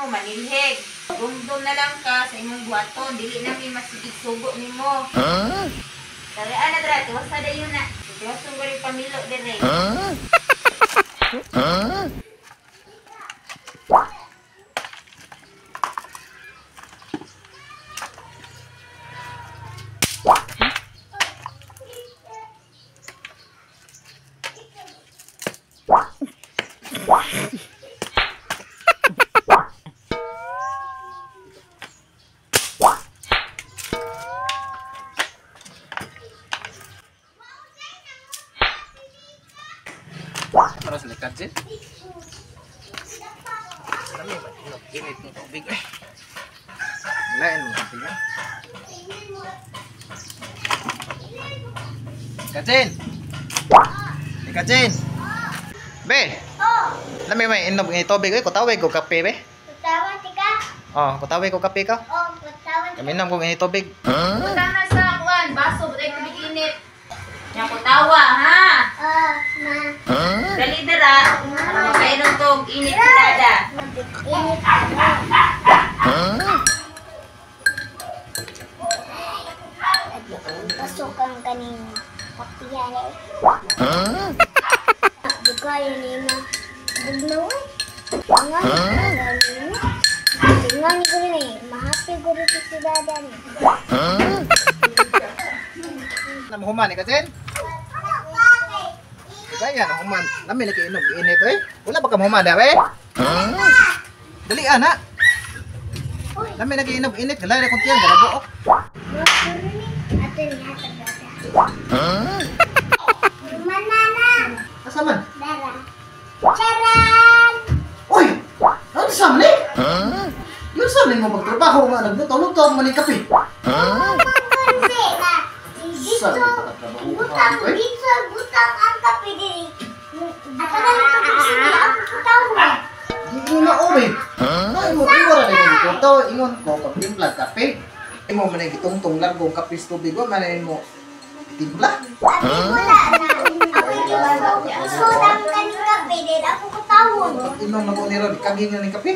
nimo manilhig. Dumdum na lang ka sa imong buhaton, dili na mi masigig sugo nimo. Huh? Dali ana dra, tiwasa dayon na. Tiwason ko rin pamilo dire. Huh? Huh? Para sa likod din. Dami ba? Init ng tubig eh. Lain mo tubig eh. Kajin! Kajin! Be! Oh! Lami may inom ng tubig eh. Kutaway ko kape be. Kutawan tika? Oh, kutaway ko kape ka. Oh, kutawan tika. Kami inom kong init tubig. Butang na sa kuan, baso, butang tubig init. Nya kutawa ha. Oh, ma. Dali dara. Para makainom tog init si Dada. Init. Pasok ang kaning kapihan eh. Di ko ayo ni ma. Bugnaw eh. Nga ni nga ni ko ni mahappy guro si Dada ni. Namuhuman ni Kajin? Kaya na human. Lami na kainom init eh. Wala ba ka mahuman daw eh? Dali ana. Lami na kainom init. Galay na kung tiyan. Galabuok. Ato ni hatag Dada. Manana. Asa man? Dara. Charan! Uy! Ano sa man eh? Yun sa man mo magtrabaho nga nagluto-luto ang maning kape. Kunsi na. Dito. Butang dito, butang ang kape diri. Ako na ito sige, ako kutawa. Hindi na umi. Ay mo iwara na yung kuto. Ingon ko pagtimpla kape. Imo man ang gitungtong largong kape sa tubig. Wa man mo timpla. Abi wala na. Ako dito. So, ang kaning kape diri, ako kutawon. Pag inom na ko ni Ron, kaging na ni kape.